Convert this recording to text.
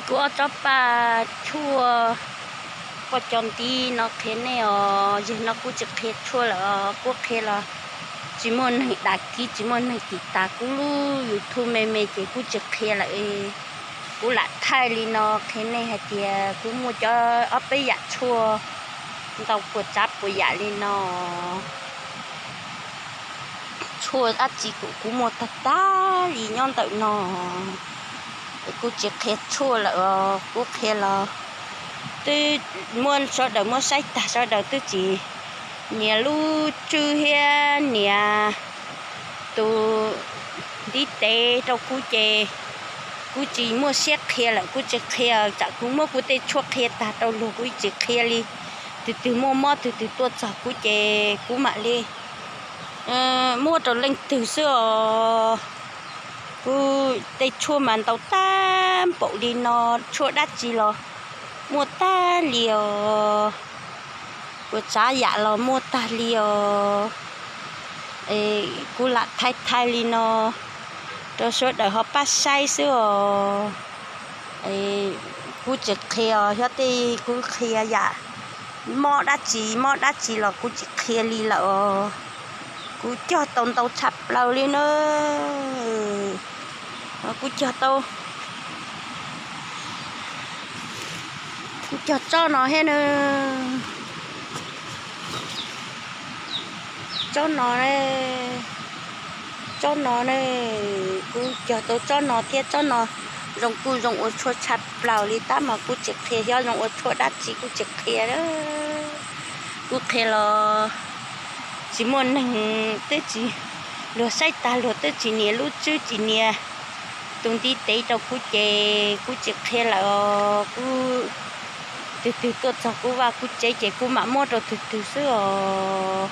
Kuv ob tsob paj tshuaj poj cov ntiv no qhia nej os, yog no kuv tsis qhia tshuaj lawm os, kuv qhia los tsis muaj neeg dag kis, tsis muaj neeg tiv tas kuv lub YouTube me me ces kuv tsis qhia lawm. Kuv lam thaij li no qhia nej hais tias kuv muaj cov ob peb yam tshuaj ntau puas tsav puas yam li no. Tshuaj dab tsi kuv, kuv muaj tag tag li nyob ntawm no. Kuv tsis qhia tshuaj lawm os, kuv qhia los twb muab sawv daws muab saib tag, sawv daws twb tsis nias lub tswb thiab nias tus ntiv tes rau kuv ces kuv tsis muaj siab qhia lawm, kuv tsis qhia. Tsam kuv muab kuv tej tshuaj qhia tag rau luag kuv tsis qhia li. Tus twg muaj mob tus twg tuaj txog kuv ces kuv mam li muab rau leej twg xwb os. Kuv tej tshuaj mas ntau tag npaum li no, tshuaj dab tsi los muaj tag li os, puas tsav yam los muaj tag li os. Kuv lam thaij thaij li no rau sawv daws ho pab saib xwb os. Kuv tsis qhia os, xyov tej kuv qhia yam mob dab tsi mob dab tsi los kuv tsis qhia li lawm os. Kuv cog tau ntau tshaj plaws li na. Kuv cog tau, kuv cog tsob no thiab na. Tsob no, tsob no ne, kuv cog tau tsob no thiab, tsob no zoo kuj zoo ua tshuaj tshaj plaws li, tab mas kuv tsis qhia, xyov zoo ua tshuaj dab tsi kuv tsis qhia. Kuv qhia los tsis muaj neeg, twb tsis, luag saib tag luag twb tsis nias lub tswb tsis nias tus ntiv tes rau kuv ces kuv tsis qhia lawm os. Kuv, tus twg tuaj txog kuv vaj kuv tsev ces kuv mam muab rau tus twg xwb os.